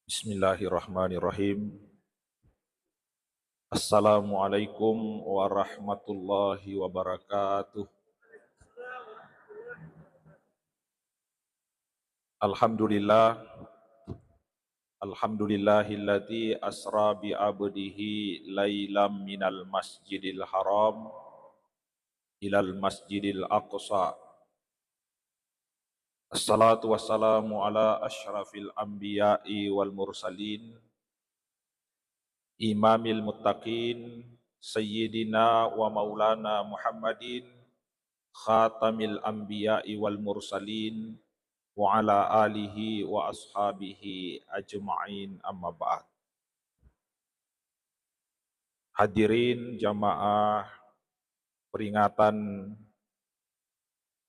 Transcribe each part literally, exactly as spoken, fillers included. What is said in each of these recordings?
Bismillahirrahmanirrahim. Assalamualaikum warahmatullahi wabarakatuh. Alhamdulillah. Alhamdulillahilladzi asra bi abdihi lailam minal masjidil haram ilal masjidil aqsa. Assalatu wassalamu ala asyrafil anbiya'i wal mursalin, imamil muttaqin, sayyidina wa maulana Muhammadin, khatamil anbiya'i wal mursalin, wa ala alihi wa ashabihi ajma'in, amma ba'd. Hadirin jamaah peringatan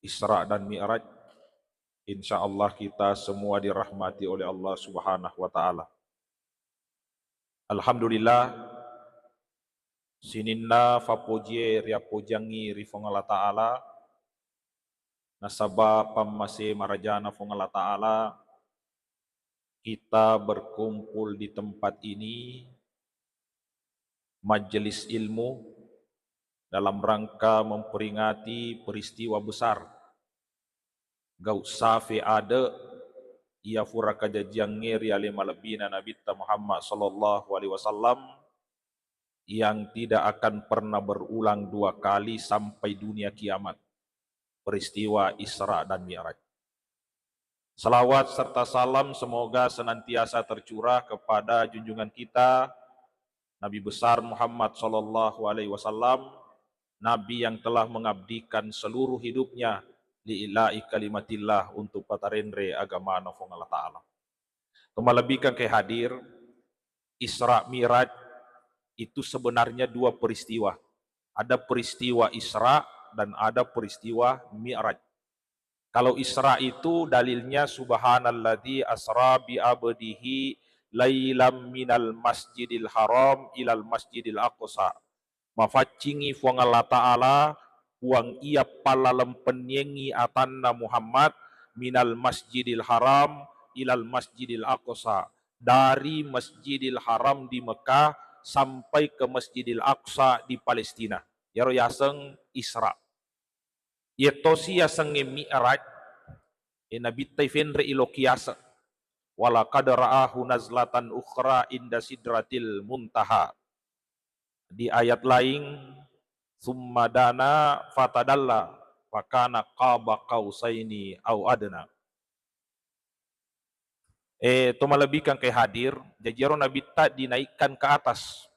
Isra dan Mi'raj, insya Allah kita semua dirahmati oleh Allah Subhanahu wa Ta'ala. Alhamdulillah, sininna fappojie riappojiangngi ri Fuang Allah Ta'ala, nasaba pammase marajana Fuang Allah Ta'ala, kita berkumpul di tempat ini, majelis ilmu, dalam rangka memperingati peristiwa besar, gau' safe ade' iya fura kajajiangnge ri ale malebbina Nabitta Muhammad sallallahu alaihi wasallam, yang tidak akan pernah berulang dua kali sampai dunia kiamat, peristiwa Isra dan Mi'raj. Salawat serta salam semoga senantiasa tercurah kepada junjungan kita, Nabi besar Muhammad sallallahu alaihi wasallam, Nabi yang telah mengabdikan seluruh hidupnya li'ila'i kalimatillah, untuk patarenre agamana Fuang Allah Ta'ala. Tomalebbikang ke hadir, Isra Mi'raj itu sebenarnya dua peristiwa. Ada peristiwa Isra dan ada peristiwa Mi'raj. Kalau Isra itu dalilnya, "Subhanalladzi asra bi abdihi lailam minal masjidil haram ilal masjidil aqsa." Mafaccingi Fuang Allah Ta'ala, Puang iya pallalempenniengngi atanna Muhammad, minal masjidil haram ilal masjidil aqsa, dari Masjidil Haram di Mekah sampai ke Masjidil Aqsa di Palestina. Iyaro yaseng Isra. Iyatosi yasengnge Mi'raj, e, Nabitta ifenre'i lokki yaseng. "Walaqad ra'ahu nazlatan ukhra inda sidratil muntaha." Di ayat lain, "Tsumma dana fatadalla, fakana qaba qausaini au adna." Eh, tomalebbikang ke hadir, jaji ero Nabitta dinaikkan ke atas.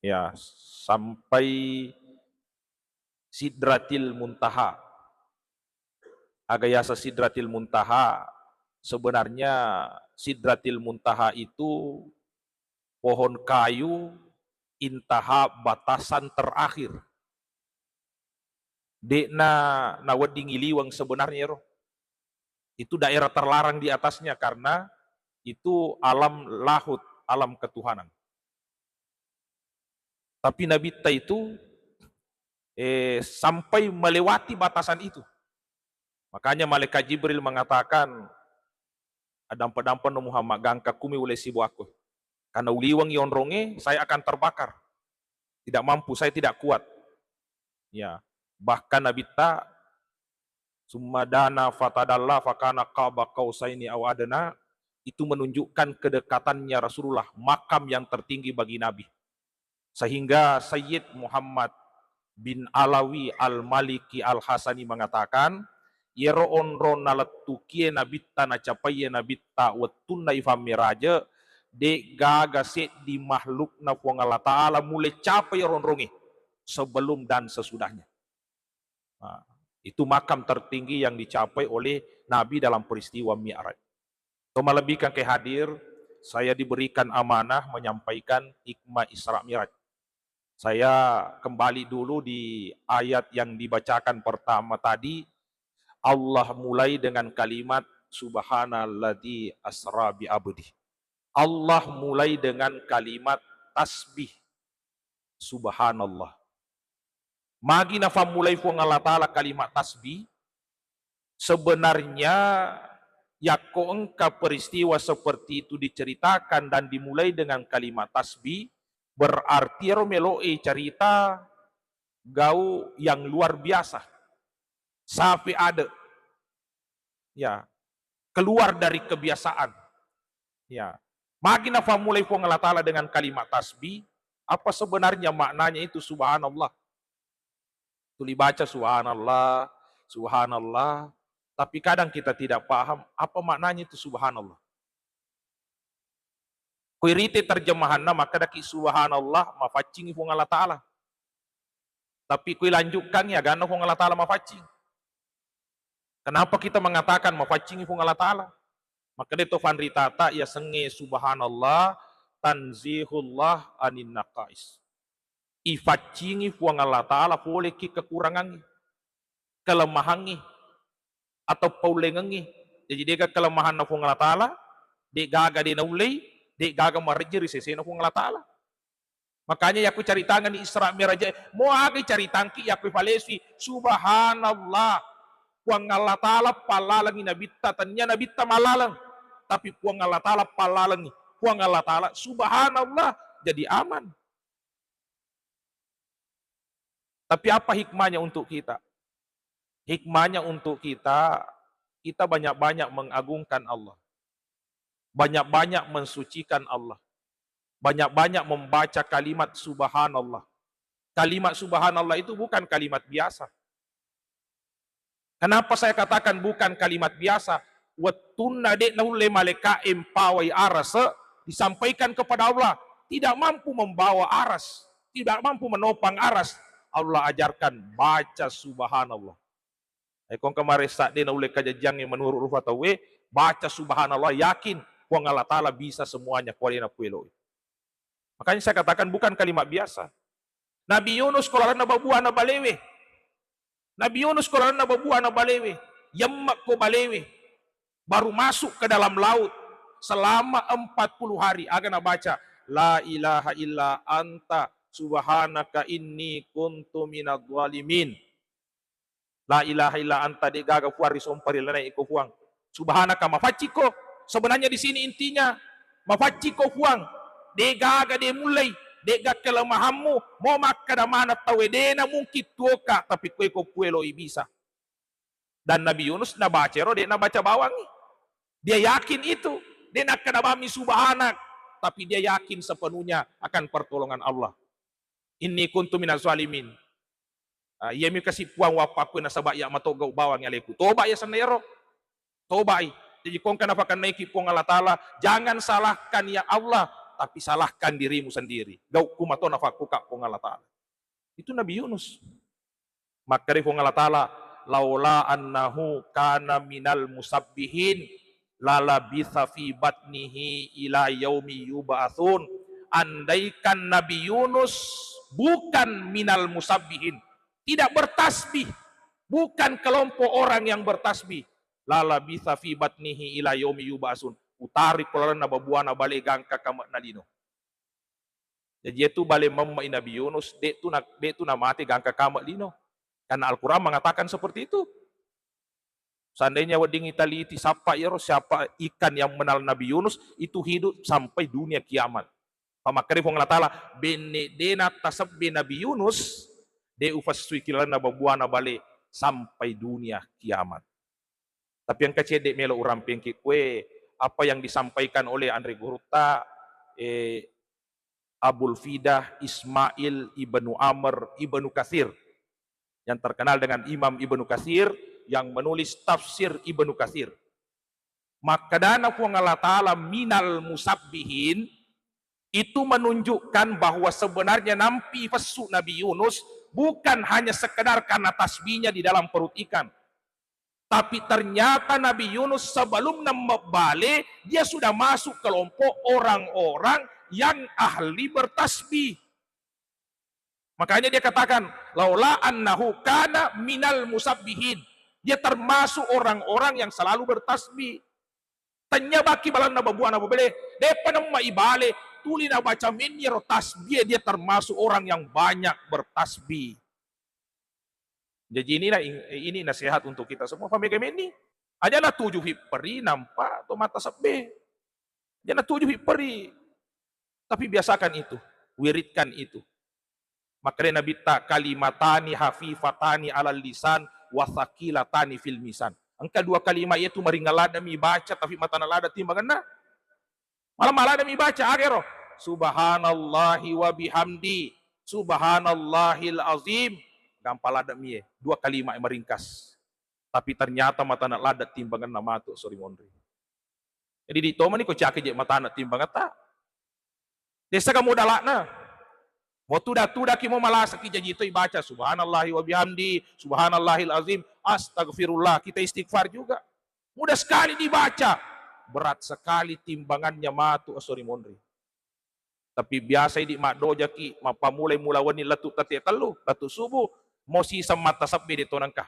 Ya, sampai Sidratil Muntaha. Aga yaseng Sidratil Muntaha? Sebenarnya Sidratil Muntaha itu pohon kayu intaha batasan terakhir. De'na nawedding iliweng sebenarnya ero. Itu daerah terlarang di atasnya karena itu alam lahut, alam ketuhanan. Tapi Nabitta itu, eh, sampai melewati batasan itu. Makanya malaikat Jibril mengatakan, "Adampa-dampa no Muhammad, gangka kumi ulai sibuakku. Karena uliweng yonronge, saya akan terbakar. Tidak mampu, saya tidak kuat." Ya, bahkan Nabitta, "Tsumma dana fatadalla fakana qaba qausaini au adna," itu menunjukkan kedekatannya Rasulullah, makam yang tertinggi bagi Nabi. Sehingga Sayyid Muhammad bin Alawi Al-Maliki Al-Hasani mengatakan, iyaro onrong nalettukie Nabitta, nacapaiye Nabitta wettunna ifammeraje, de'gaga seddi makhlukna Puang Allah Ta'ala mulle capai iyaro onrongnge sebelum dan sesudahnya. Nah, itu makam tertinggi yang dicapai oleh Nabi dalam peristiwa Mi'raj. Tomalebbikang ke hadir, saya diberikan amanah menyampaikan hikmah Isra Mi'raj. Saya kembali dulu di ayat yang dibacakan pertama tadi. Allah mulai dengan kalimat, "Subhanalladzi asra bi abdi." Allah mulai dengan kalimat tasbih. Subhanallah. Magi nafammulai Puang Allah Ta'ala kalimat tasbih? Sebenarnya Yakko engka peristiwa seperti itu diceritakan dan dimulai dengan kalimat tasbih, berarti ero melo'i cerita gau yang luar biasa. Safe ade. Ya, keluar dari kebiasaan. Ya. Magi nafammulai Puang Allah Ta'ala dengan kalimat tasbih, apa sebenarnya maknanya itu subhanallah? Tuli baca subhanallah, subhanallah, tapi kadang kita tidak paham apa maknanya itu subhanallah. Ko irite terjemahanna, makkedaki subhanallah, mafaccingi Puang Allah Ta'ala. Tapi ko ilanjutkangi, aganna Puang Allah Ta'ala mafaccing. Kenapa kita mengatakan mafaccingi Puang Allah Ta'ala? Makkeda to fanritata, yasengnge subhanallah, tanzihullah anin naqais. Ifaccingi Puang Allah Ta'ala poleki kekurangangngi, kelemahangngi, atau paullengengngi. Jadi, de'ga kelemahanna Puang Allah Ta'ala, de'gaga de' naullei, de'gaga marejje ri sesena Puang Allah Ta'ala. Makanya yakku caritangenni Isra Mi'raj, mo aga caritangki yakku falesui, subhanallah. Puang Allah Ta'ala pallalengi nabitta, tania nabitta mallaleng. Tapi Puang Allah Ta'ala pallalengi. Puang Allah Ta'ala, subhanallah, jadi aman. Tapi apa hikmahnya untuk kita? Hikmahnya untuk kita, kita banyak-banyak mengagungkan Allah. Banyak-banyak mensucikan Allah. Banyak-banyak membaca kalimat subhanallah. Kalimat subhanallah itu bukan kalimat biasa. Kenapa saya katakan bukan kalimat biasa? Wettunna de' naulle malaika'e mpawai arase, disampaikan kepada Allah. Tidak mampu membawa aras, tidak mampu menopang aras. Allah ajarkan baca subhanallah. Eh, kong kemarin saat de' naulle kajajiangnge menurut rupa tauwe, baca subhanallah, yakin Puang Allah Ta'ala bisa semuanya, kualena kueloi. Makanya saya katakan bukan kalimat biasa. Nabi Yunus ko lalenna babuana balewe. Nabi Yunus ko lalenna babuana balewe. Yemmek ko balewe. Baru masuk ke dalam laut. Selama empat puluh hari. Aga nabaca. La ilaha illa anta subhanaka inni kuntu minadh dhalimin. La ilaha illa anta, de' gaga Puang risompa ri lalenna iko Puang. Subhanaka, mafacciko. Sebenarnya di sini intinya, mafacciko Puang. De' gaga de' mullei, de'ga kelemahanmu, mo makkeda maneng tauwe, de'na mungkin tuoka, tapi koe ko kueloi bisa. Dan Nabi Yunus nabaca ero, de' nabaca bawangngi. Dia yakin itu, de' nakkeda bawammi subhanak, tapi dia yakin sepenuhnya akan pertolongan Allah. Inni kuntu minaz zalimin. Ah, iyami kasi Puang wappakku nasaba iya mato gau bawang aleku. Toba iya senna iyaro. Tobai. Jadi kongka nafakannaiki Puang Allah Ta'ala, jangan salahkan ya Allah, tapi salahkan dirimu sendiri. Gauku mato nafakkuka Puang Allah Ta'ala. Itu Nabi Yunus. Makkeda Puang Allah Ta'ala, laula annahu kana minal musabbihin lalabitha fi batnihi ila yaumi yub'atsun. Andaikan Nabi Yunus bukan minal musabbihin, tidak bertasbih, bukan kelompok orang yang bertasbih, lalabitha fi batnihi ila yaumi yub'atsun. Utari ko lalenna babuana bale gangka kame'na lino. Jaji, iyatu bale memme'i Nabi Yunus, de' tu na-, de' tu namate gangka kame' lino. Karena Al-Quran mengatakan seperti itu. Seandainya wedding ita liti sappa iyaro, siapa ikan yang menelan Nabi Yunus, itu hidup sampai dunia kiamat. Pamakkeda Puang Allah Ta'ala, benne de' nattasebbe Nabi Yunus, de' ufessuiki lalenna babuana bale sampai dunia kiamat. Tapi engka cedde' melo urampengki kue, apa yang disampaikan oleh Anre Gurutta, eh, Abul Fidah Ismail ibnu Amr ibnu Katsir, yang terkenal dengan Imam Ibnu Katsir, yang menulis tafsir Ibnu Katsir. Makkedana Puang Allah Ta'ala minal musabbihin, itu menunjukkan bahwa sebenarnya nampi fessu Nabi Yunus bukan hanya sekedar karena tasbihnya di dalam perut ikan. Tapi ternyata Nabi Yunus sebelum nemmebale, dia sudah masuk kelompok orang-orang yang ahli bertasbih. Makanya dia katakan, laula annahu kana minal musabbihin. Dia termasuk orang-orang yang selalu bertasbih. Tennya baki balanna babuana babele, de'pa nemma ibale, tuli nabaca menni ro tasbih, dia termasuk orang yang banyak bertasbih. Jadi inilah, ini nasihat untuk kita semua. Famega menni, Aja natuju fi peri nampa to mata sebbe. Aja natuju fi peri. Tapi biasakan itu, wiridkan itu. Makkeda Nabitta, "Kalimatani hafifatani alal lisan wa tsaqilatani fil mizan." Engka dua kalimat, yaitu maringan ladde mi baca, tapi matana ladde timbangenna. Malah, malah ladde mi baca, agero. Subhanallahi wa bihamdi, subhanallahil azim. Gampang ladde mi, dua kalimat maringkas. Tapi ternyata matana ladde timbangenna matu sori monri. Jadi di tomani ko cake je matana timbangetta. Desa kamu dalakna. Mau tuda-tudaki mau malasaki jaji toi baca subhanallahi wa bihamdi, subhanallahil azim, astagfirullah. Kita istighfar juga. Mudah sekali dibaca. Berat sekali timbangannya matu sori monri. Tapi biasa idi maddojaki, mappamulai mula wenni lettu tette tellu, lettu subuh, mo siseng matta sebbe de tonengka.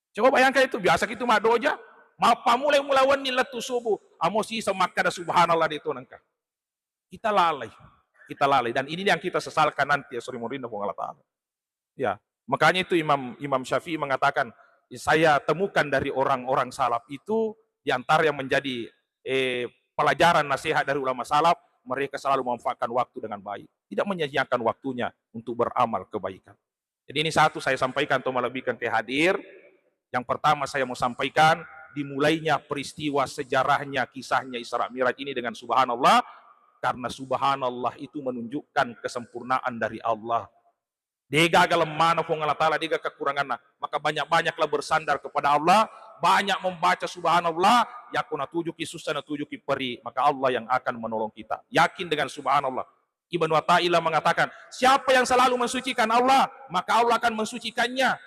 Coba bayangkan itu, biasa kitu maddoja, mappamulai mula wenni lettu subuh, amo siseng makkada subhanallah de tonengka. Kita lalai, kita lalai. Dan ini yang kita sesalkan nanti ya, sori monrinna Puang Allah Ta'ala. Ya, makanya itu Imam Imam Syafi'i mengatakan, saya temukan dari orang-orang salaf itu, di antara yang menjadi eh, pelajaran nasihat dari ulama salaf, mereka selalu memanfaatkan waktu dengan baik, tidak menyia-nyiakan waktunya untuk beramal kebaikan. Jadi ini satu saya sampaikan atau malebbikan ke hadir. Yang pertama saya mau sampaikan, dimulainya peristiwa sejarahnya, kisahnya Isra Mi'raj ini dengan subhanallah, karena subhanallah itu menunjukkan kesempurnaan dari Allah. Degaga lemmana Puang Allah Ta'ala, degaga kekuranganna. Maka banyak-banyaklah bersandar kepada Allah, banyak membaca subhanallah, yakko natujuki susah, natujuki peri, maka Allah yang akan menolong kita. Yakin dengan subhanallah. Ibnu Athaillah mengatakan, siapa yang selalu mensucikan Allah, maka Allah akan mensucikannya.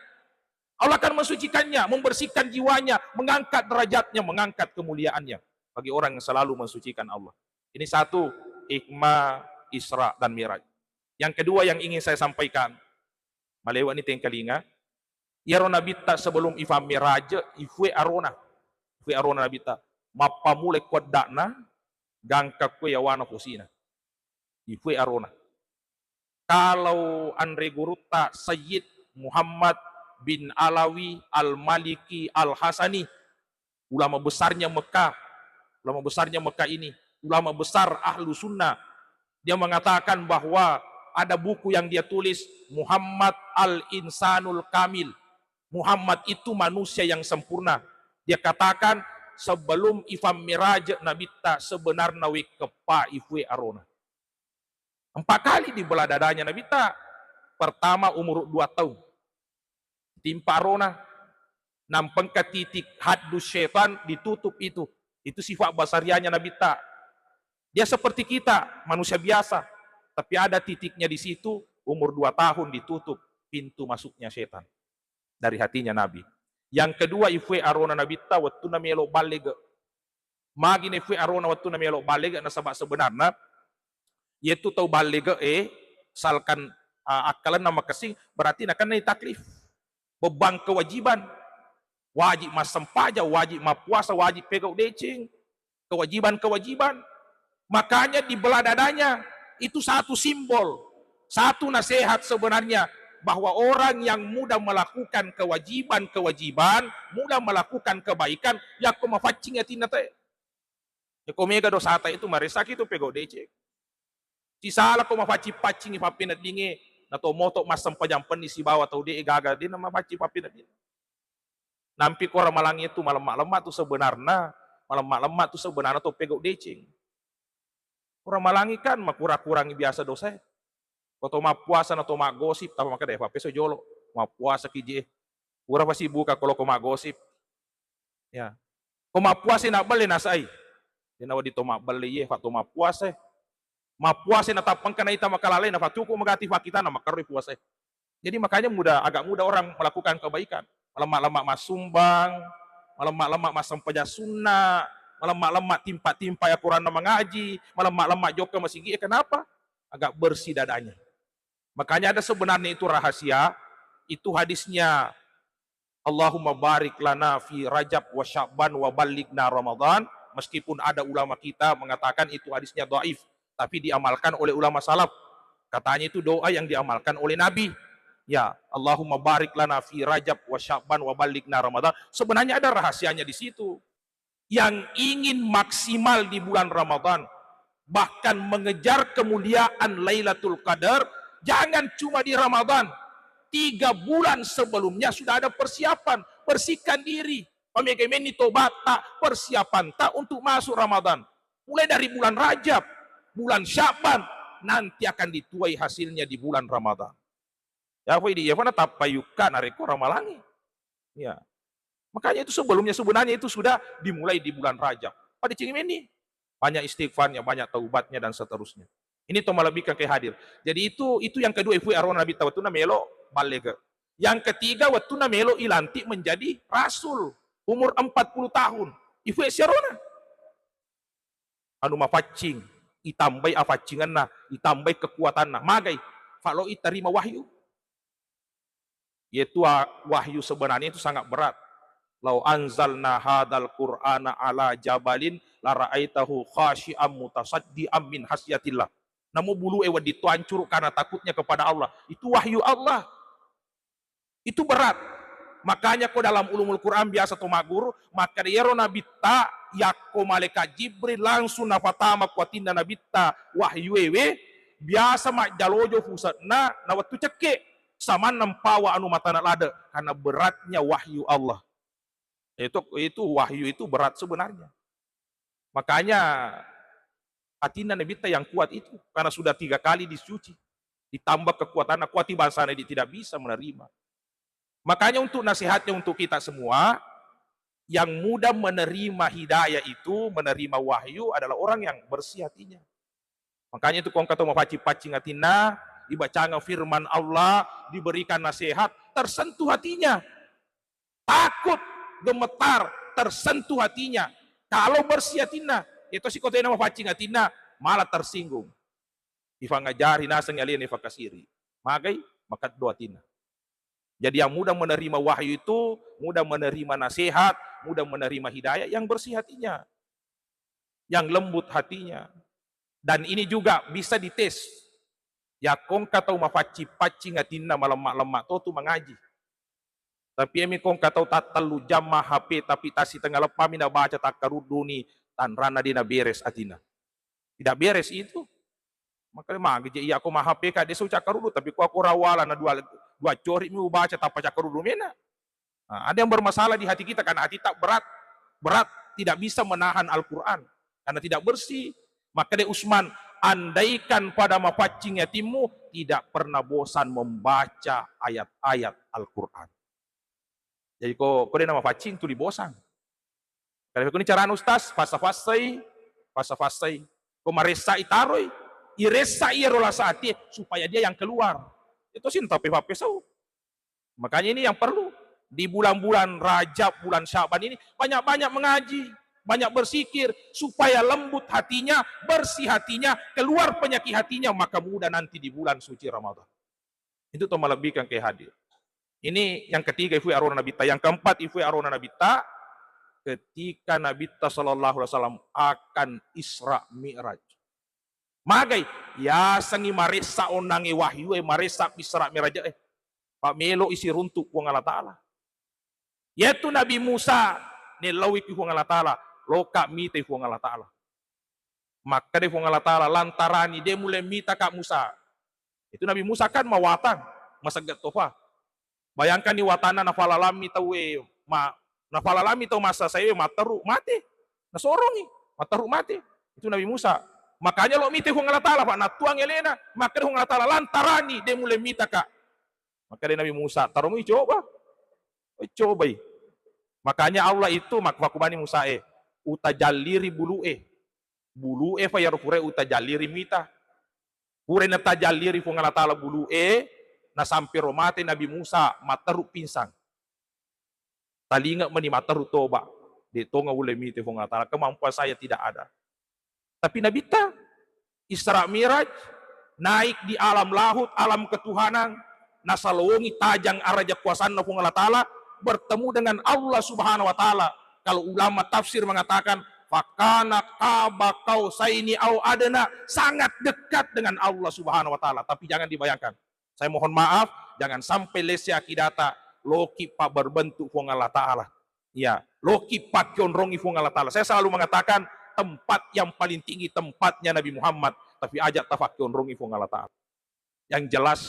Allah akan mensucikannya, membersihkan jiwanya, mengangkat derajatnya, mengangkat kemuliaannya. Bagi orang yang selalu mensucikan Allah. Ini satu hikmah Isra dan Mi'raj. Yang kedua yang ingin saya sampaikan, malewani tengkalinga, iyaro Nabitta sebelum ifammi'raj, ifue arona. Ifue arona Nabitta. Mappamulai kuadda'na, gangka kue yawana posina. Ifue arona. Kalau anre gurutta Sayyid Muhammad bin Alawi Al-Maliki Al-Hasani, ulama besarnya Mekah, ulama besarnya Mekah ini, ulama besar Ahlu Sunnah, dia mengatakan bahwa ada buku yang dia tulis, Muhammad Al-Insanul Kamil. Muhammad itu manusia yang sempurna. Dia katakan, sebelum ifammi'raj Nabitta, sebenarna wekkeppa ifue arona. Empat kali dibelah dadanya Nabitta. Pertama umur dua tahun. Timpa arona. Nampengka titik haddu syaitan, ditutup itu. Itu sifat basariahnya Nabitta. Dia seperti kita, manusia biasa. Tapi ada titiknya di situ, umur dua tahun ditutup pintu masuknya setan dari hatinya Nabi. Yang kedua, ifue arona Nabitta wettunna melo ballege. Magi na ifue arona wettunna melo ballege, nasaba sebenarna yaitu tau ballege e, salkan, a, akkalenna makessing, berarti nakennai taklif. Beban kewajiban. Wajib massempajang, wajib mappuasa, wajib pegau deceng. Kewajiban-kewajiban. Makanya dibelah dadanya. Itu satu simbol, satu nasihat sebenarnya, bahwa orang yang mudah melakukan kewajiban-kewajiban, mudah melakukan kebaikan, yakko mafaccing atinna te. Yakko mega dosata itu, maresaki tu pegau deceng. Sisala ko mafaccing-faccingi pappeneddinge, nato moto massempajang penni sibawa tau de gaga, de namafaccing pappenedding. Nampi ko Ramalangi itu malemma-lemma tu sebenarna, malemma-lemma tu sebenarna to pegau deceng. Ko Ramalangi kan makura-kurangi biasa dosa e. Ko to mappuasa na to maggosip, tapa makkeda, "Eh, pappeso jolo, mappuasa ki je." Pura pasibuka ko lo ko maggosip. Ya. Ko mappuasa na belle nasai. Dena wadi to mabbelle ye, fa to mappuasa. Mappuasa na tappengka naita makalalai, na fatuku magati fakitana makarroi puasa. Jadi makanya mudah, agak mudah orang melakukan kebaikan. Malemma-lemma massumbang, malemma-lemma massempajang sunna, malemma-lemma timpa-timpa ya Quran mengaji, malemma-lemma jokka masigi. Eh, kenapa? Agak bersih dadanya. Makanya ada sebenarnya itu rahasia, itu hadisnya Allahumma barik lana fi Rajab wa Sya'ban wa ballighna Ramadan. Meskipun ada ulama kita mengatakan itu hadisnya dhaif, tapi diamalkan oleh ulama salaf. Katanya itu doa yang diamalkan oleh Nabi. Ya, Allahumma barik lana fi Rajab wa Sya'ban wa ballighna Ramadan. Sebenarnya ada rahasianya di situ. Yang ingin maksimal di bulan Ramadan, bahkan mengejar kemuliaan Lailatul Qadar, jangan cuma di Ramadan. Tiga bulan sebelumnya sudah ada persiapan. Bersihkan diri. Pamega menni tobatta, persiapanta untuk masuk Ramadan. Mulai dari bulan Rajab, bulan Sya'ban, nanti akan dituai hasilnya di bulan Ramadan. Ya, apa ini? Ya, mana tappa yukka narekko ramalangi. Ya. Makanya itu sebelumnya sebenarnya itu sudah dimulai di bulan Rajab. Pada cengeng ini. Banyak istighfarnya, banyak taubatnya dan seterusnya. Ini to malebbikan ke hadir. Jadi itu itu yang kedua ifue arona Nabitta wettunna melo ballega. Yang ketiga wettunna melo ilantik menjadi rasul umur empat puluh tahun. Ifue siarona. Anu mafaccing, itambai afaccingenna, itambai kekuatanna. Magai, faloi tarima wahyu. Yaitu, ah, wahyu sebenarnya itu sangat berat. "Lau anzalna hadzal Qur'ana ala jabalin lara'aitahu khasyi'am mutasaddiam min hasyatillah." Namo bulu e wedding to ancuru karena takutnya kepada Allah. Itu wahyu Allah. Itu berat. Makanya ko dalam ulumul Quran biasa to magguru, maka iyaro nabitta yakko malaikat Jibril langsung nafatama ku atinna nabitta wahyu ewe, biasa majjalojo fuse'na na wettu cekke, samanna mpawa anu matana lade, karena beratnya wahyu Allah. Itu, itu wahyu itu berat sebenarnya. Makanya atinna nabitta yang kuat itu, karena sudah tiga kali disuci, ditambah kekuatannya, kuati bangsana di tidak bisa menerima. Makanya untuk nasihatnya untuk kita semua, yang mudah menerima hidayah itu, menerima wahyu adalah orang yang bersih hatinya. Makanya itu kongka to mapaccing-paccing atinna, dibacanga firman Allah, diberikan nasihat, tersentuh hatinya. Takut, gemetar, tersentuh hatinya. Kalau bersih atinna, itu si kotena mapaccing atinna, malah tersinggung. Ifangajari naseng alena ifakasiri. Magai, makaddo atinna. Jadi yang mudah menerima wahyu itu, mudah menerima nasihat, mudah menerima hidayah yang bersih hatinya, yang lembut hatinya. Dan ini juga bisa dites. Yakko engka tau mapaccing-paccing atinna, malemma-lemma to tu mangaji. Tapi emi ko engka tau tattellu jam ma H P, tapi tassitengnga leppami nabaca, takkarudduni, tanranna de naberes atinna. Tidak beres itu. Maka magi je iya ko ma H P ka de so cakkaruddu, tapi ko aku rawala na dua, dua cori mi ubaca tappa cakkaruddu mena. Nah, ada yang bermasalah di hati kita karena hati tak berat, berat, tidak bisa menahan Al-Quran karena tidak bersih. Maka de Usman, andaikan pada mapaccing atimmu, tidak pernah bosan membaca ayat-ayat Al-Quran. Jadi ko, ko de namapaccing tuli bosan. Karena ko ni carana Ustaz, fasa-fasai, fasa-fasai. Ko maressa itaroi, iressa iyaro rasa ati supaya dia yang keluar. Itu sih tapi pappesau. Makanya ini yang perlu di bulan-bulan Rajab, bulan Syaban ini banyak-banyak mengaji, banyak bersikir supaya lembut hatinya, bersih hatinya, keluar penyakit hatinya, maka mudah nanti di bulan suci Ramadan. Itu to malebbikan ke hadir. Ini yang ketiga ifue arona Nabitta. Yang keempat ifue arona Nabitta, ketika Nabitta sallallahu alaihi wasallam akan Isra Mi'raj. Magai, yasengi maressa onnange wahyu e, maressa Isra Mi'raj e. Pa melo isi runtuk Puang Allah Ta'ala. Yaitu Nabi Musa nellauiki Puang Allah Ta'ala, loka mitai Puang Allah Ta'ala. Makkeda Puang Allah Ta'ala, lantarani de mulle mitaka Musa. Itu Nabi Musa kan mawatang, masegge tofa. Bayangkanni watanna nafalalami tauwe, ma-, nafalalami tau massasaewe matteru mate. Nasorongi, matteru mate. Itu Nabi Musa. Makanya lo mitai Puang Allah Ta'ala, Pak, nattuang elena, makkeda Puang Allah Ta'ala, lantarani de mulle mitaka. Makkeda Nabi Musa, "Taromui coba." Oi, cobai. Makanya Allah itu mak-, makkumbani Musa e, "Utajalliri bulu e." Bulu e fa yaro pura utajalliri mita. Pura natajalliri Puang Allah Ta'ala bulu e, nasampe ro mate Nabi Musa, matteru pinsang. Talinga meni matteru toba. De tonga ulle mite Puang Allah Ta'ala, kemampuan saya tidak ada. Tapi Nabitta Isra Mi'raj, naik di alam lahut, alam ketuhanan, nasalowongi tajang araja kuasanna Puang Allah Ta'ala, bertemu dengan Allah Subhanahu wa Ta'ala. Kalau ulama tafsir mengatakan, "Fakana qaba qausaini au adna," sangat dekat dengan Allah Subhanahu wa Ta'ala. Tapi jangan dibayangkan, saya mohon maaf, Jangan sampai lesse akidata, loki pa berbentuk Fuang Allah Ta'ala. Ya, loki pakionrongi Fuang Allah Ta'ala. Saya selalu mengatakan, tempat yang paling tinggi tempatnya Nabi Muhammad, tapi aja tafakionrongi Fuang Allah Ta'ala. Yang jelas,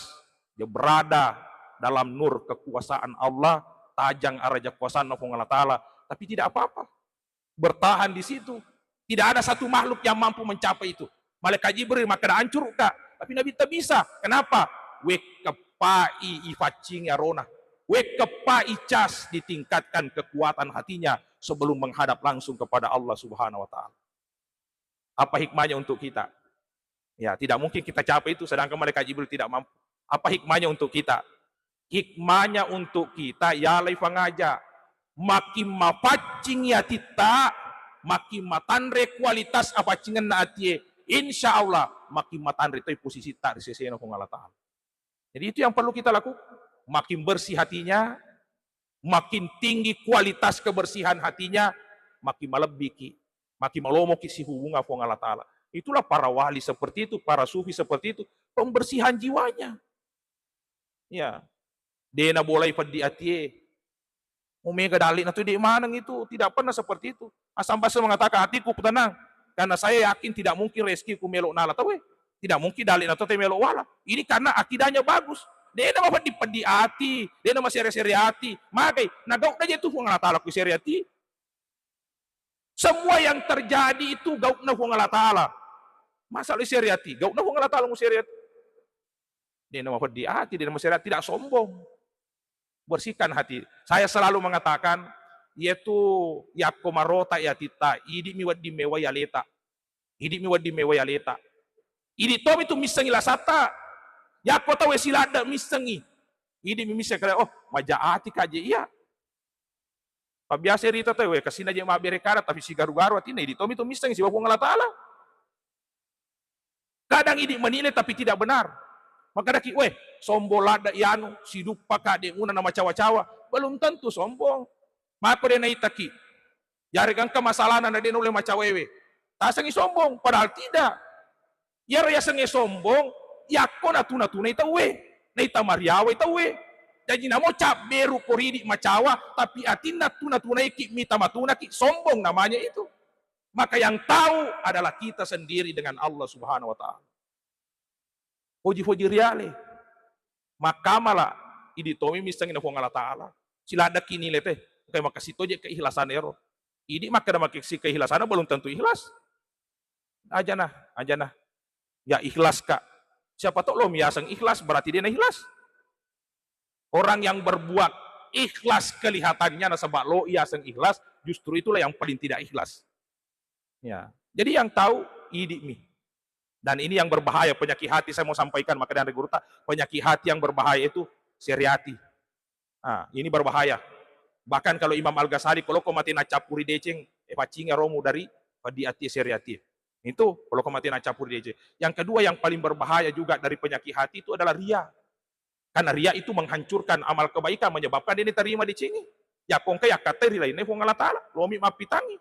dia berada dalam nur kekuasaan Allah, tajang araja kuasana Fuang Allah Ta'ala, tapi tidak apa-apa. Bertahan di situ. Tidak ada satu makhluk yang mampu mencapai itu. Malaikat Jibril makkeda, "Hancurka." Tapi Nabi tak bisa. Kenapa? Wekkeppai ifaccingi arona. Wekkeppai cas, ditingkatkan kekuatan hatinya sebelum menghadap langsung kepada Allah Subhanahu wa Ta'ala. Apa hikmahnya untuk kita? Ya, tidak mungkin kita capai itu, sedangkan malaikat Jibril tidak mampu. Apa hikmahnya untuk kita? Hikmahnya untuk kita, yalai fangaja. Makin mapaccingi atitta, makin matanre kualitas apaccingenna atie. Insya Allah, makin matanre toi posisitta ri sesena Puang Allah Ta'ala. Jadi itu yang perlu kita lakukan. Makin bersih hatinya, makin tinggi kualitas kebersihan hatinya, makin malebbiki, makin malomoki sihubungan Puang Allah Ta'ala. Itulah para wali seperti itu, para sufi seperti itu, pembersihan jiwanya. Ya. Dena bolai peddi atie. Mumega dalle'na tu de' maneng itu, tidak pernah seperti itu. Hasan Basri mengatakan, "Hatiku tenang, karena saya yakin tidak mungkin rezekiku melo' nala tauwe. Tidak mungkin dalle'na tu melo' wala." Ini karena akidahnya bagus. Dena mapeddi-peddi ati, dena masere-sere ati. Magai, nagau'na je tu Puang Allah Ta'ala ku sere ati. Semua yang terjadi itu gau'na Puang Allah Ta'ala. Masa lu sere ati? Gau'na Puang Allah Ta'ala mu sere ati. Dena mapeddi ati, dena masere ati, tidak sombong. Bersihkan hati. Saya selalu mengatakan, yaitu yakko marota ya titta, idi' mi wedding mewai aleta. Idi' mi wedding mewai aleta. Idi' tomi tu missengi lasatta. Yakko tauwe siladde' missengi. Idi' mi misseng kale, oh, maja ati ka je iya. Pabbiasa rita tauwe, kasina je mabbere kada, tapi sigaru-garu atinna, idi' tomi tu missengi sibawa Puang Allah Ta'ala. Kadang idi' menilai tapi tidak benar. Makkedaki, "Weh, sombong ladde' ianu, siduppa ka de' muna na macawa-cawa." Belum tentu sombong. Mako de' naitaki. Yarega engka masalahna na de' naulle macawewe. Tasengi sombong, padahal tidak. Iyaro yasengnge sombong, yakko natuna-tunai tauwe, naita mariawai tauwe. Jaji namo cabberu ko ridi' macawa, tapi atinna tuna-tunaiki mita matunaki, sombong namanya itu. Maka yang tahu adalah kita sendiri dengan Allah Subhanahu wa Ta'ala. Poji-poji riale. Makkamala, idi' tomi missengi na Puang Allah Ta'ala. Siladdeki nilai te, engkai makasi toje keikhlasan ero. Idi' makkeda makesi keikhlasanna belum tentu ikhlas. Ajana, ajana. Ya ikhlas ka. Siapa tahu lo miaseng ikhlas, berarti de' na ikhlas. Orang yang berbuat ikhlas kelihatannya nasaba lo iaseng ikhlas, justru itulah yang paling tidak ikhlas. Ya. Jadi yang tahu idi' mi. Dan ini yang berbahaya, penyakit hati saya mau sampaikan, maka dari guru ta, penyakit hati yang berbahaya itu seri ati. Ah, ini berbahaya. Bahkan kalau Imam Al-Ghazali, kalau ko mate nacappuri deceng, eh, pacinga romu dari padi ati seri ati. Itu kalau ko mate nacappuri deceng. Yang kedua yang paling berbahaya juga dari penyakit hati itu adalah ria. Karena ria itu menghancurkan amal kebaikan, menyebabkan de' natarima decengi. Ya kongka yakkatai ri lainna Puang Allah Ta'ala, lomi mappitangi.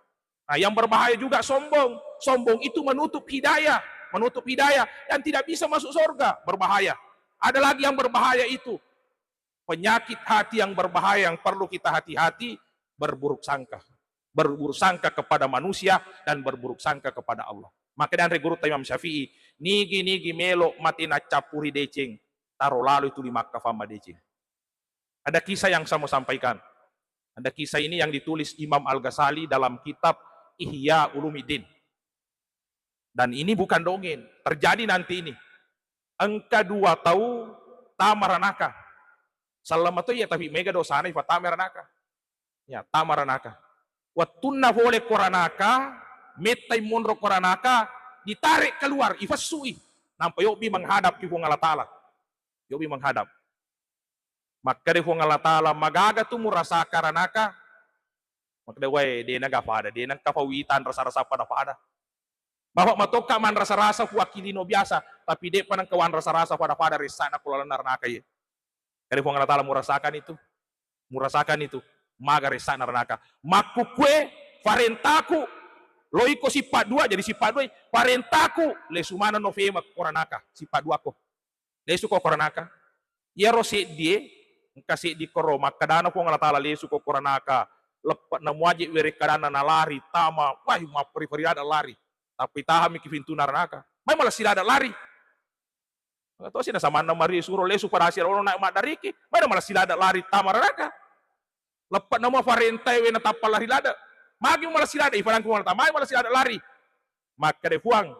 Nah, yang berbahaya juga sombong. Sombong itu menutup hidayah, menutup hidayah dan tidak bisa masuk surga, berbahaya. Ada lagi yang berbahaya itu. Penyakit hati yang berbahaya yang perlu kita hati-hati, berburuk sangka. Berburuk sangka kepada manusia dan berburuk sangka kepada Allah. Maka dari guru Imam Syafi'i, nigi-nigi melo' mate nacappuri deceng, taro lalo itu limakka famma deceng. Ada kisah yang saya mau sampaikan. Ada kisah ini yang ditulis Imam Al-Ghazali dalam kitab Ihya Ulumuddin. Dan ini bukan dongeng, terjadi nanti ini. Engka dua tau tama ranaka. Sallama to iya, tapi mega dosana ifatama ranaka. Ya, tama ranaka. Wettunna fole ko ranaka, mettai monro ko ranaka, ditarik keluar, ifessui. Nampa yobbi menghadap ki Puang Allah Ta'ala. Yobbi menghadap. Makkeda Puang Allah Ta'ala, "Magaga tu murasaka ranaka?" Makkeda, "Wae, de' naga pada, de' nengka fawita anrasa-rasa pada-pada. Bapak matokka manrasa-rasa kuakkilino biasa, tapi de'pa nengka wanrasa-rasa pada-pada ressana ko lalenna ranaka ye." Kade Puang Allah Ta'ala, "Murasakan itu, murasakan itu, maga ressana ranaka. Makkukue, parentaku, loiko sippa dua, jadi sippa dua, parentaku, lesu manenno fema ko ranaka, sippa duako. Lesu ko ranaka." Iyaro seddie, engka seddi koro, makkedana Puang Allah Ta'ala, "Lesu ko koranaka, leppe'na muaje werekkadanna nalari, tama, wah, mapperi-peri ladde' lari. Tapi tahammiki pintunna ranaka." Mai malessi ladde' lari. Tosi nasamanna mari suro lesu pada asira ono naik maddariki, mai malessi ladde' lari tama ranaka. Leppe'na mua farentae we natappa lari ladde'. Magi malessi ladde', ifadangku Puang Allah Ta'ala, mai malessi ladde' lari. Makkeda Puang,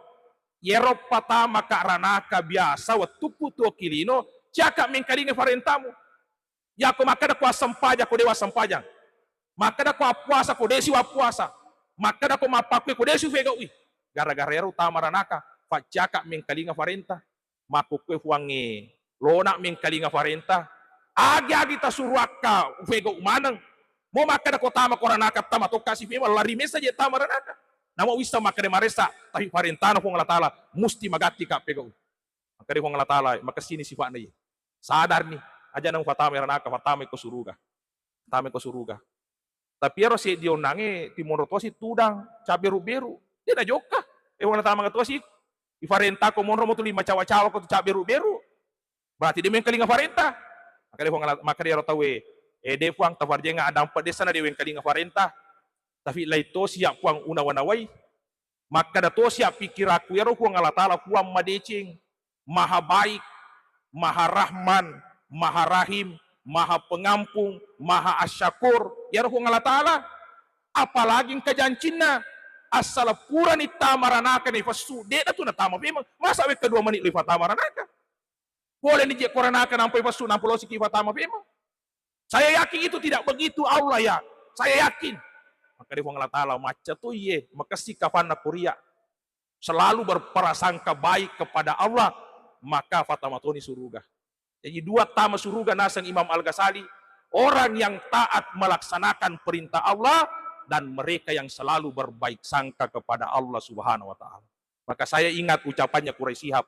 "Iyaro patamaka ranaka biasa wettukku tuo kilino, ciaka mengkalinga farentamu. Yako makkeda ko assempajang, ko dewa assempajang. Makkeda ko appuasa, ko desi wappuasa. Makkeda ko mappakkue, ko desi ufegaui. Gara-gara ero tama ranaka, facciaka mengkalinga farenta." Makkukkue Puangnge, "Lona mengkalinga farenta. Agi-agi tasuruakka ufegau maneng. Mo makkeda ko tama ko ranaka, tama tokka sifema, lari mesa je tama ranaka. Namo wissa makkeda maressa, tapi farentana Puang Allah Ta'ala musti magatti ka pegau." Makkeda Puang Allah Ta'ala, "Makessini sifa'na iye. Sadarni, aja nang fatama ranaka, fatama ko suruga. Fatama ko suruga." Tapi ero seddi onnangnge timonro tosi tudang, cabberu-beru. De' najokka. E, wala tamang tosi, ifarentako monro mo tuli macawa-cawa ko tu cabberu-beru. Berarti de' mengkalinga farenta. Makkeda Puang Allah, makkeda ero tauwe, "E, de' Puang, tafarjenga adampe dessa na de' wengkalinga farenta. Tapi lai tosi ya Puang unawa-nawai." Makkeda tosi appikirakku, iyaro Puang Allah Ta'ala Puang madeceng, maha baik, maha rahman, maha rahim, maha pengampung, maha asyakur. Iyaro Puang Allah Ta'ala, apalagi engka jancinna, assala purani tama ranaka naifessu, de'na tu natama femeng. Masa wekka dua menit lo ifatama ranaka? Boleh ni je koranaka nampa ifessu, nampa losiki ifatama femeng. Saya yakin itu tidak begitu Allah ya. Saya yakin. Makkeda Puang Allah Ta'ala, "Macca to iye, makessing kafanna kuria. Selalu berprasangka baik kepada Allah, maka fatama toni suruga." Jadi dua tama suruga naseng Imam Al-Ghazali, orang yang taat melaksanakan perintah Allah dan mereka yang selalu berbaik sangka kepada Allah Subhanahu wa Ta'ala. Maka saya ingat ucapannya Quraish Shihab,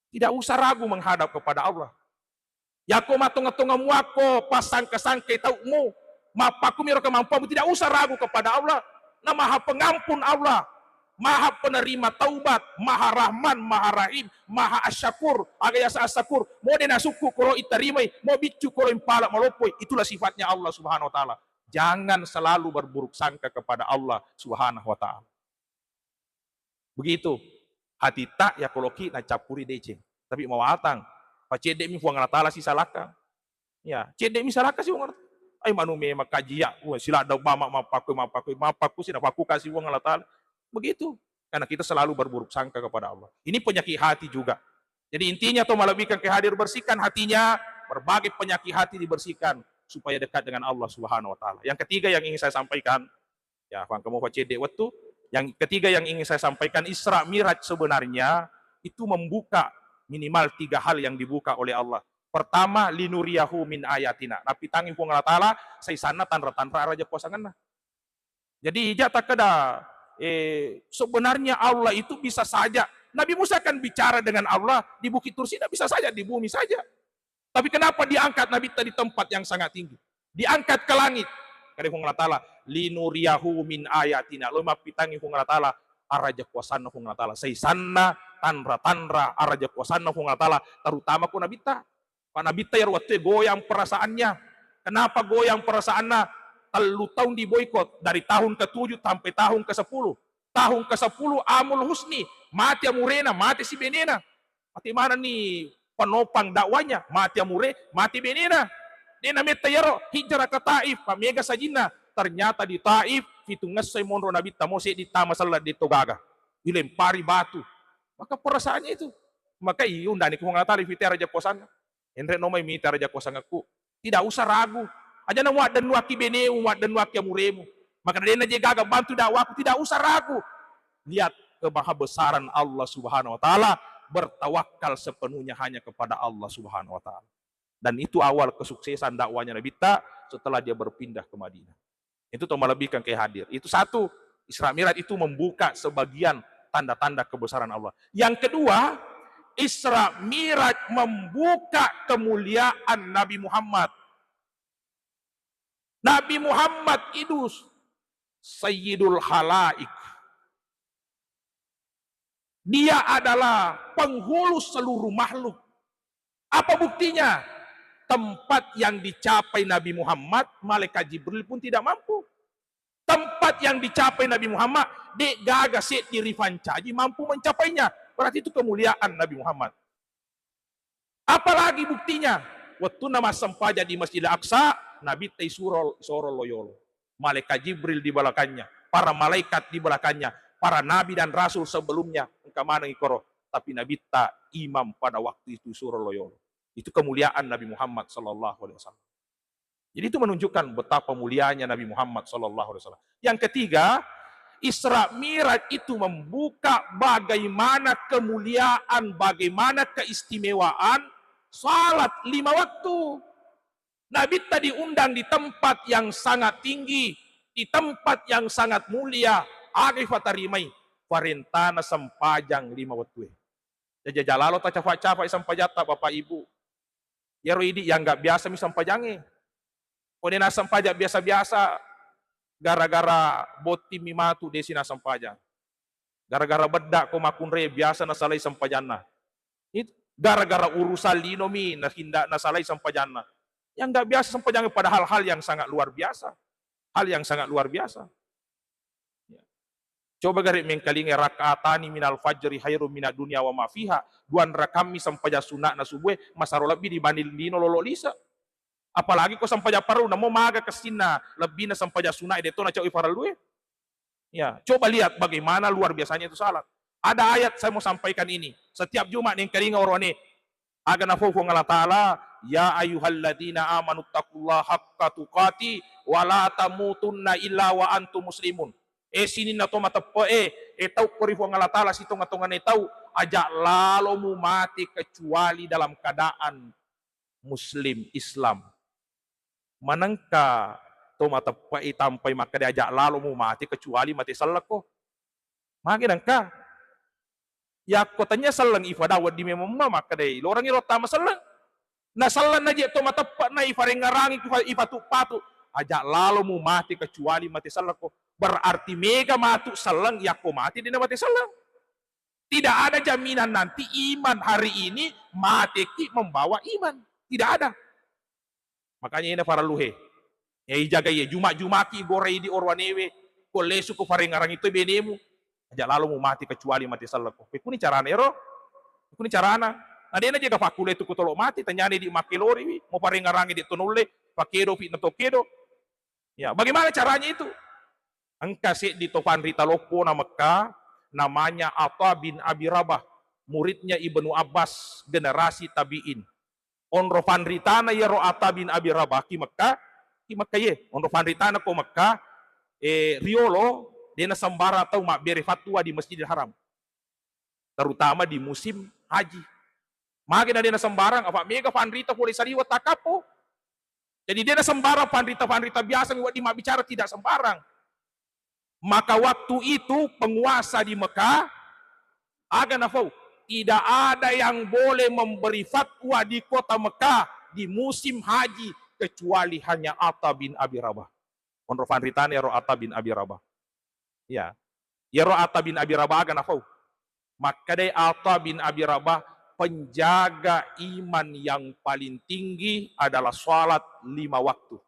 "Tidak usah ragu menghadap kepada Allah. Yako mattonga-tonga muakko passangka-sangkai taumu, mappakkumi ro kemampuanmu, tidak usah ragu kepada Allah. Na Maha Pengampun Allah, Maha Penerima Taubat, Maha Rahman, Maha Rahim, Maha Asyakur." Aga yasa Asyakur? Mode nasukku kolo itarimai, mo biccu kolo impala maloppoi. Itulah sifatnya Allah Subhanahu wa Ta'ala. Jangan selalu berburuk sangka kepada Allah Subhanahu wa Ta'ala. Begitu. Hatitta ya koloki nacappuri deceng. Tapi mawatang, pacedde'mi Puang Allah Ta'ala sisalakka. Ya, cedde'mi salakka si Puang Allah Ta'ala. Ai manu memang kaji ya, wah, siladda bama mappakku, mappakku, mappakku si napakku kasi Puang Allah Ta'ala. Begitu. Karena kita selalu berburuk sangka kepada Allah. Ini penyakit hati juga. Jadi intinya to malebbikan ke hadir, bersihkan hatinya, berbagai penyakit hati dibersihkan supaya dekat dengan Allah Subhanahu wa Ta'ala. Yang ketiga yang ingin saya sampaikan, ya, fangka mo facedde wettu. Yang ketiga yang ingin saya sampaikan, Isra Miraj sebenarnya itu membuka minimal tiga hal yang dibuka oleh Allah. Pertama, "Linuriyahu min ayatina." Nappitangngi Puang Allah Ta'ala saisanna tanra-tanra araja kuasangenna. Jadi ija takkeda, eh, sebenarnya Allah itu bisa saja. Nabi Musa kan bicara dengan Allah di Bukit Tursina, bisa saja di bumi saja. Tapi kenapa diangkat Nabitta di tempat yang sangat tinggi? Diangkat ke langit. Kade Puang Allah Ta'ala, "Linuriyahu min ayatina." Lo mappitangngi Puang Allah Ta'ala, araja kuasanna Puang Allah Ta'ala. Saisanna tanra-tanra araja kuasanna Puang Allah Ta'ala, terutama ko Nabitta. Pak Nabitta iyaro wettu goyang perasaannya. Kenapa goyang perasaanna? Tellu tahun diboikot, dari tahun ketujuh sampai tahun kesepuluh. Tahun kesepuluh Amul Husni, mati amurena, mati si benena. Mati manenni penopang dakwanya, mati amure, mati benena. De nametta iyaro hijrah ke Taif, pa mega sajinna. Ternyata di Taif, fitungessoi monro Nabitta, mo seddi tama sella de to gaga. Dilempari batu. Maka perasaannya itu. Maka iundani Puang Allah Ta'ala fitera jakosanna. Enre no mai mita raja kuasangekku. Tidak usah ragu. Aja na muaddennuakki benemu, muaddennuakki amuremu. Maka dena je gaga bantu dakwaku, tidak usah ragu. Lihat kemahabesaran Allah Subhanahu wa Ta'ala, bertawakal sepenuhnya hanya kepada Allah Subhanahu wa Ta'ala. Dan itu awal kesuksesan dakwahnya Nabitta setelah dia berpindah ke Madinah. Itu to malebbikan ke hadir. Itu satu, Isra Miraj itu membuka sebagian tanda-tanda kebesaran Allah. Yang kedua, Isra Miraj membuka kemuliaan Nabi Muhammad. Nabi Muhammad itu Sayyidul Khalaik. Dia adalah penghulu seluruh makhluk. Apa buktinya? Tempat yang dicapai Nabi Muhammad, malaikat Jibril pun tidak mampu. Tempat yang dicapai Nabi Muhammad, de' gaga seddi rifancaji mampu mencapainya. Berarti itu kemuliaan Nabi Muhammad. Apalagi buktinya? Wettunna massempajang di Masjidil Aqsa, Nabitta isuro, isoro loyolo. Malaikat Jibril di belakangnya, para malaikat di belakangnya, para nabi dan rasul sebelumnya, engka maneng ikoro. Tapi Nabitta imam pada waktu itu isuro loyolo. Itu kemuliaan Nabi Muhammad sallallahu alaihi wasallam. Jadi itu menunjukkan betapa mulianya Nabi Muhammad sallallahu alaihi wasallam. Yang ketiga, Isra Mi'raj itu membuka bagaimana kemuliaan, bagaimana keistimewaan salat lima waktu. Nabitta diundang di tempat yang sangat tinggi, di tempat yang sangat mulia, aga ifatarimai? Parentana sempajang lima wettue. Jaja jalalo tacafa-cafa sempajatta, Bapak Ibu. Iyaro idi ianggap biasa mi sempajangnge. Ko de' nassempajang biasa-biasa, gara-gara botting mi matu de' si nassempajang. Gara-gara bedda ko makkunrai biasa nasalai sempajanna. Itu gara-gara urusan lino mi nahinda nasalai sempajanna. Ianggap biasa sempajangnge, padahal hal yang sangat luar biasa. Hal yang sangat luar biasa. Ya. Coba gare mengkalinga, "Rak'atani minal fajri khairum minad dunya wa ma fiha." Dua rakammi sempajang sunna'na subuh e masaro lebbi dibanding lino lolo lise. Apalagi ko sempajang fardu, namo maga kessinna lebbina sempajang sunna e, de' to nacau fardu e. Ya, coba lihat bagaimana luar biasanya itu salat. Ada ayat saya mau sampaikan ini. Setiap Jumat nengkalinga oroane, aga nafau Puang Allah Ta'ala, "Ya ayyuhalladzina amanu taqullaha haqqa tuqati wa la tamutunna illa wa antum muslimun." Eh, sininna to mateppe'e, eh, tau ko ri Puang Allah Ta'ala sitonga-tongana tau, aja lalo mumati kecuali dalam keadaan muslim, Islam. Manengka to mateppe'i tampai makkeda aja lalo mumati kecuali mate sellekko. Magi nengka? Yakko tania selleng ifada wedding memeng ma makkedai lorangi ro tama selleng. Na selleng na je to mateppe'na ifarengngerangi ifa-, ipatu-patu. Aja lalo mumati kecuali mate sellekko. Berarti mega matu selleng yakko mati dena mate selleng. Tidak ada jaminan nanti iman hari ini mateki membawa iman. Tidak ada. Makanya ina faralluhe. Ya ijaga iye, Juma-, Jumaki gorai di oroanewe, ko lesu ko farengarangi to benemu. Aja lalo mu mati kecuali mati sellekko. Pekuni carana ero? Pekuni carana? Na dena jaga fakkule tu kutolo mati, tanyane di makkeloriwi, mo farengarangi di tonulle, pakedo fi na to kedo. Ya, bagaimana caranya itu? Engka seddi to fanrita loppo na Mekka, namanya Atha bin Abi Rabah, muridnya Ibnu Abbas, generasi tabi'in. Onro fanritana iyaro Atha bin Abi Rabah ki Mekka, ki Mekka ye. Onro fanritana ko Mekka, eh, riolo, dena sembarang tau mabbere fatwa di Masjidil Haram. Terutama di musim haji. Magi na dena sembarang, apa mega fanrita pole saliweng takkappo. Jadi dena sembarang fanrita-fanrita biasa mi wedding mabbicara, tidak sembarang. Maka waktu itu penguasa di Mekah, aga nafau, tidak ada yang boleh memberi fatwa di kota Mekah di musim haji kecuali hanya Atha bin Abi Rabah. Onro fanritana iyaro Atha bin Abi Rabah. Ya. Iyaro Atha bin Abi Rabah aga nafau. Makkedai Atha bin Abi Rabah, penjaga iman yang paling tinggi adalah salat lima waktu.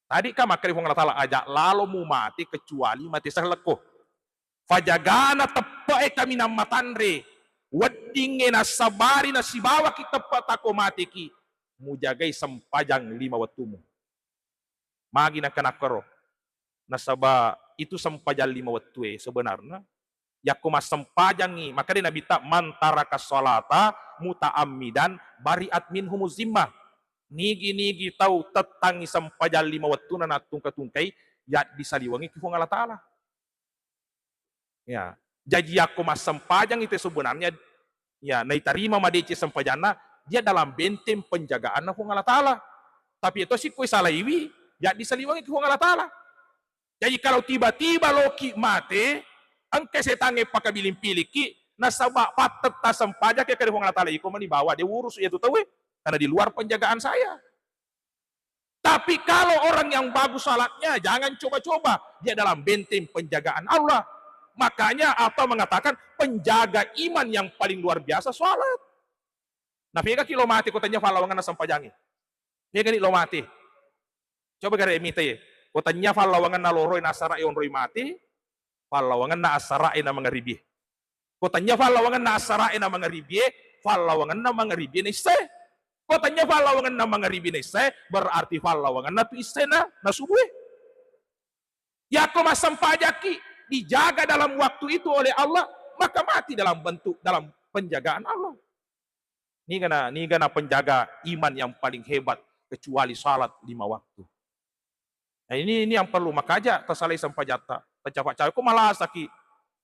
Tadi kan makkeda Puang Allah Ta'ala, aja lalo mu mate kecuali mate sellekko. Fajagana teppe'e kaminang matanre, weddingnge nassabari nasibawaki teppe'ta ko mateki, mujagai sempajang lima wettumu. Magi nakkanakkoro? Nasaba itu sempajang lima wettue sebenarna yakko massempajangngi, makkeda Nabitta, "Man taraka sholata muta'ammidan bari'at minhumuz zimmah." Nigi-nigi tau tettangngi sempajang lima wettuna nattungka-tungkai, yaddisaliwengi ki Puang Allah Ta'ala. Ya, jaji yakko massempajang itu sebenarnya, ya, naitarima madeceng sempajanna, dia dalam benteng penjagaanna Puang Allah Ta'ala. Tapi itu sikko salaiwi, yaddisaliwengi ki Puang Allah Ta'ala. Jadi kalau tiba-tiba loki mate, engka setangnge pakabiling-piliki, nasaba pattetta sempajang ke kade Puang Allah Ta'ala, iko mani bawa, de urus iya tu tauwe, karena di luar penjagaan saya. Tapi kalau orang yang bagus salatnya, jangan coba-coba, dia dalam benteng penjagaan Allah. Makanya apa mengatakan penjaga iman yang paling luar biasa salat. Napegaki lo mate ko tennia fallawangenna sempajangnge? Pegani lo mate? Coba gare mita ye. Ko tennia fallawangenna loroi nasara e onroi mate, fallawangenna asara e na mangaribie. Ko tennia fallawangenna asara e na mangaribie, fallawangenna mangaribie na issae. Ko tennia fallawangenna mangaribie na issae, berarti fallawangenna tu issae na, na subue. Yako massempajaki dijaga dalam waktu itu oleh Allah, maka mati dalam bentuk, dalam penjagaan Allah. Nigana, nigana penjaga iman yang paling hebat kecuali salat lima waktu. Nah, ini, ini yang perlu makaja tasalai sempajatta, tacawa-cawa. Ko malasaki,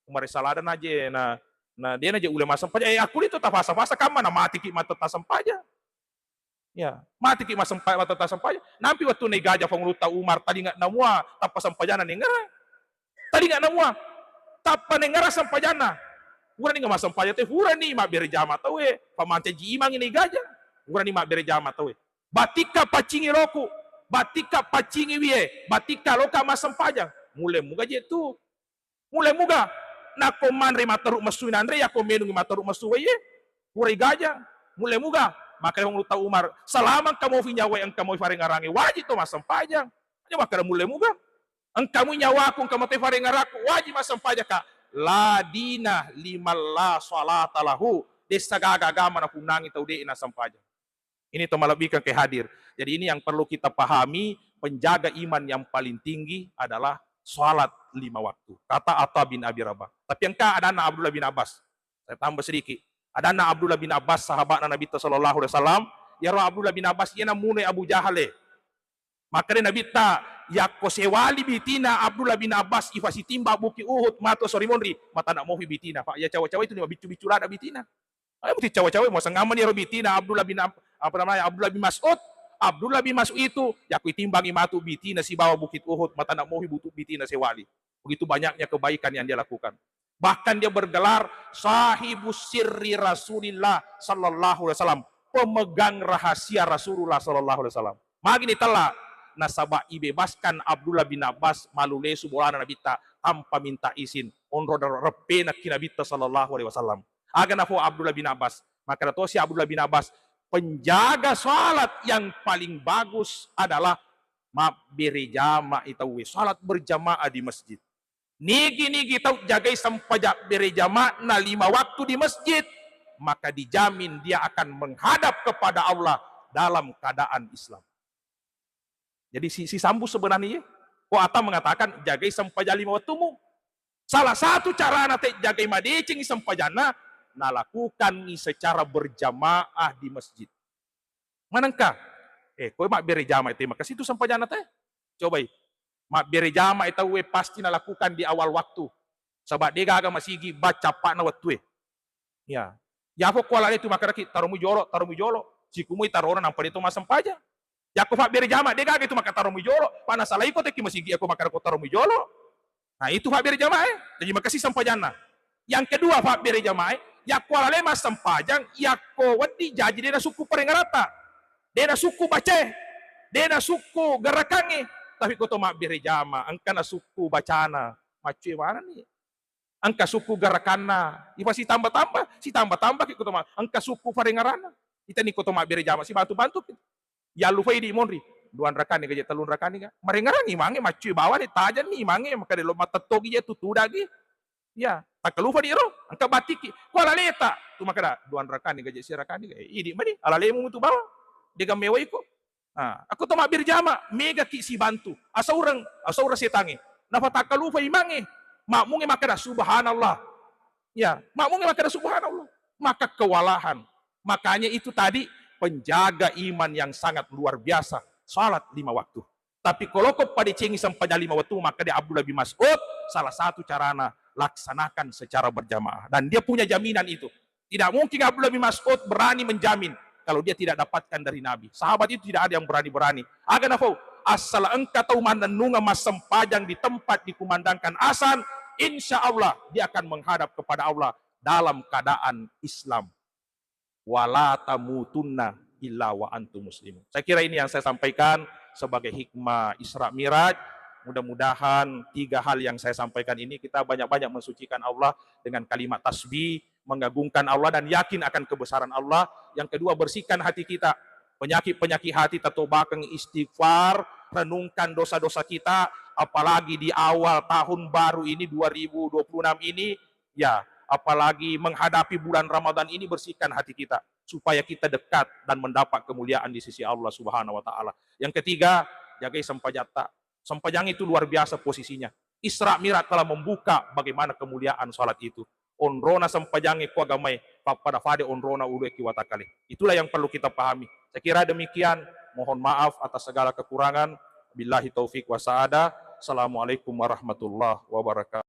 umare salada naje na, na dia naje ule massempajang. Eh, aku itu tafasa-fasa kamma na matiki mata tassempajang. Ya, matiki massempa-, mata tassempajang. Nampi wettunna igaja Pangulutta Umar, talinga namua tappa sempajana nengara. Talinga namua tappa nengara sempajanna. Purani massempajang te, purani mabbere jama tauwe, pamancaji imangi ni gaja. Purani mabbere jama tauwe. Batikka paccingi roku, batikka paccingi wie, batikka loka massempajang. Mulle muga je tu. Mulle muga, nakko manre matteru messu nanre, yako menungi matteru messu wae, pura igaja. Mulle muga, maka Pangulutta Umar, selama engka mofi nyawa, engka mofi farengarange, wajib to massempajang. Aja makkeda mulle muga. Engka mu nyawaku, engka mate farengarakku, wajib massempajang ka. La dina liman la salata lahu. Dessa gaga agama napunnangi tau de nassempajang. Ini to malebbikeng ke hadir. Jadi ini yang perlu kita pahami, penjaga iman yang paling tinggi adalah salat lima waktu. Kata Atha bin Abi Rabah. Tapi engka adanna Abdullah bin Abbas. Saya tambah sedikit. Adanna Abdullah bin Abbas, sahabatna Nabitta sallallahu alaihi wasallam. Yaro Abdullah bin Abbas, iyana munoi Abu Jahal e. Makkedai Nabitta, yakko sewali bitina Abdullah bin Abbas ifasitimba Bukit Uhud, matu sori monri, matana mofi bitina. Pak, ya cawa-cawa itu ni mabiccu-biccu lada bitina. Ayo muti cawa-cawa, muaseng ammani ero bitina Abdullah bin Ab-, apa namanya, Abdullah bin Mas'ud. Abdullah bin Mas'ud itu, yakko itimbangi matu bitina sibawa Bukit Uhud, matana mofi butu bitina sewali. Begitu banyaknya kebaikan yang dia lakukan. Bahkan dia bergelar Sahibus Sirri Rasulillah sallallahu alaihi wasallam, pemegang rahasia Rasulullah sallallahu alaihi wasallam. Magi ni tella, nasaba ibebaskan Abdullah bin Abbas malu lesu bolana Nabitta tanpa minta izin. Onro reppena ki Nabitta sallallahu alaihi wasallam. Aga nafo Abdullah bin Abbas? Makkeda tosi Abdullah bin Abbas, penjaga salat yang paling bagus adalah mabbere jama'i tauwe, salat berjamaah di masjid. Nigi-nigi tau jagai sempajang bere jama'na lima waktu di masjid, maka dijamin dia akan menghadap kepada Allah dalam keadaan Islam. Jadi si, si Sambu sebenarnya, ko Ata mengatakan jagai sempajang lima waktumu. Salah satu carana te jagai madecengi sempajanna, nalakukangi secara berjamaah di masjid. Manengka, eh, koe mabbere jama'i te makasitu sempajanna te. Cobai, mabbere jama'i tauwe pasti nalakukan di awal waktu. Saba de gaga masigi baca appa'na wettue. Ya. Yafo ko alale tu makkedaki, "Taromu jolo, taromu jolo." Sikumui tarona nampa de to massempajang. Yakko fabbere jama, de gaga itu maka taromu jolo. Pana salai ko teki masigi, yakko makkeda ko taromu jolo. Nah, itu fabbere jamae. Jadi makasi sempajanna. Yang kedua, fabbere jamae, yakko alale massempajang, yakko weddi jaji de nasukku parengaratta. De nasukku bacae. De nasukku gerakangnge. Tapi ko to mabbere jama, engka nasukku bacana. Maccue manenni. Engka sukku gerakanna, ifa sitamba-tamba, sitamba-tamba ki ko to ma-, engka sukku farengaranna. Itani ko to mabbere jama, sibantu-bantu ki. Yallupai di monri, duanrakani gaje, tellunrakani ga. Marengarangi mange, maccui bawane, tajanni mange, makkeda lo matettogi je tu tudagi. Ya, takkalupa di ro, engka batiki. Kuala leta, tu makkeda, duanrakani gaje, sirakani ga. Eh, idi mani, alalemu tu bawang. Dega mewai ko. Ah, akko to mabbere jama, mega ki sibantu. Asaureng, asaureng setangnge. Nafa takkalupa imangnge. Makmungnge makkeda, "Subhanallah." Ya, makmungnge makkeda, "Subhanallah." Maka kewalahan. Makanya itu tadi penjaga iman yang sangat luar biasa. Salat lima waktu. Tapi kalau ko padecengi sempajang lima waktu, maka di Abdullah bin Mas'ud, salah satu carana laksanakan secara berjamaah. Dan dia punya jaminan itu. Tidak mungkin Abdullah bin Mas'ud berani menjamin kalau dia tidak dapatkan dari Nabi. Sahabat itu tidak ada yang berani-berani. Aga nafau, asal engka tau mannennungeng massempajang di tempat dikumandangkan azan, insya Allah dia akan menghadap kepada Allah dalam keadaan Islam. "Wala tamutunna illa wa antum muslimun." Saya kira ini yang saya sampaikan sebagai hikmah Isra Miraj. Mudah-mudahan tiga hal yang saya sampaikan ini, kita banyak-banyak mensucikan Allah dengan kalimat tasbih, mengagungkan Allah dan yakin akan kebesaran Allah. Yang kedua, bersihkan hati kita. Penyakit-penyakit hati tatobakeng, istighfar, renungkan dosa-dosa kita, apalagi di awal tahun baru ini, dua ribu dua puluh enam ini, ya, apalagi menghadapi bulan Ramadan ini, bersihkan hati kita supaya kita dekat dan mendapat kemuliaan di sisi Allah Subhanahu wa Ta'ala. Yang ketiga, jagai sempajatta. Sempajang itu luar biasa posisinya. Isra Mi'raj telah membuka bagaimana kemuliaan salat itu. Onrona sempajangnge ko agamae, pappada-pada onrona uluekki watakale. Itulah yang perlu kita pahami. Saya kira demikian. Mohon maaf atas segala kekurangan. Billahi taufik wa sa'ada. Assalamualaikum warahmatullahi wabarakatuh.